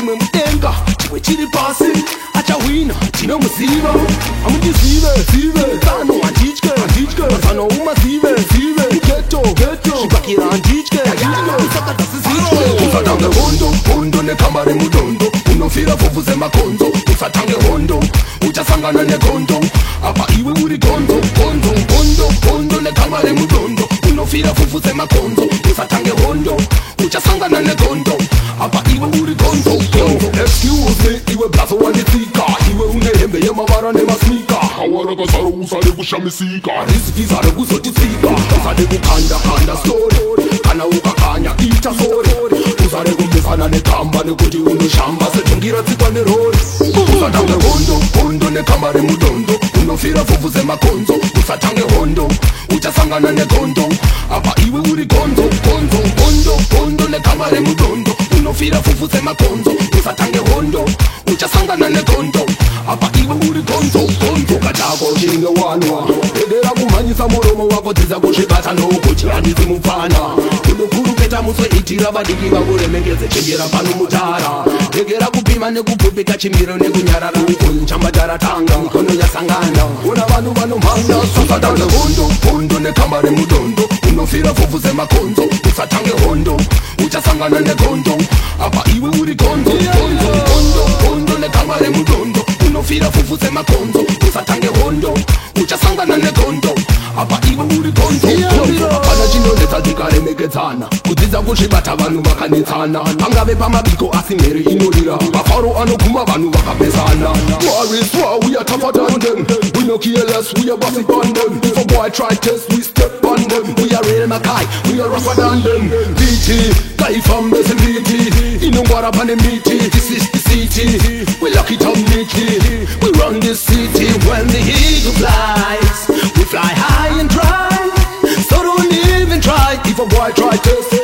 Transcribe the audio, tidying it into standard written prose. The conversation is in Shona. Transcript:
Chimwe mudenga, chimwe chiri pasi. Achawina tinomuziva, hamundizive zive. Tsano handitye handitye, mazano umazive zive. Ghetto ghetto, zvibhakira handitye saka dzasizitye. Usatange hondo hondo nekamba remudondo, unofira fufu semakonzo. Usatange hondo uchasangana negondo, apa iwe uri gonzo gonzo. Hondo hondo nekamba remudondo, unofira fufu semakonzo. Usatange hondo uchasangana negondo, apa iwe uri gonzo gonzo. Excuse me, iwe blazo wanditsika, iwe une hembe yemavara nemasnika. Awarakazaro usade kushamisika. Risivhiza rekuzotitsika. Usade kukanda kanda story, kana ukakanya ita sorry. Usade kumbisana nekamba nekuti unoshamba setungira tsikwa nerori. Usatange hondo hondo nekamba remudondo, unofira fufu semakonzo. Usatange hondo uchasangana negondo, apa iwe uri gonzo gonzo. Hondo hondo nekamba remudondo, unofira fufu semakonzo. Usatange hondo uchasangana negondo, apa iwe uri gonzo gonzo. Kachako chinge wanwa, regera kumhanyisa muromo wako, dzidza kuzvibata nokuti handisi mupfana. Unokuruketa muswe, itira vadiki vakuremekeze, chenjera pano mutara. Regera kupima nekupfupika chimiro nekunyarara, ukonchambadara tanga mikono yasangana, una vanhu vanomhanya. Usatange hondo hondo nekamba remudondo, unofira fufu semakonzo. Usatange hondo uchasangana negondo, apa iwe uri gonzo gonzo. Hondo hondo nekamba remudondo, unofira fufu semakonzo. Usatange hondo uchasangana negondo, apa iwe uri gonzo gonzo. Hapana chinonetsa tikaremekedzana, kudzidza kuzvibata vanhu vakanetsana. Pangave pamabiko asi mhere inorira, mafaro anoguma vanhu vakapesana. War is war, we are tougher than them. We no care less, we are bossy on them. If a boy try test, we step on them. We are real Makai, we are rougher than them. VT, kaifambe semviti, inongwara pane miti. This is the city, we lock it up neatly. We run this city when the eagle flies. We fly high and dry, so don't even try. If a boy try test,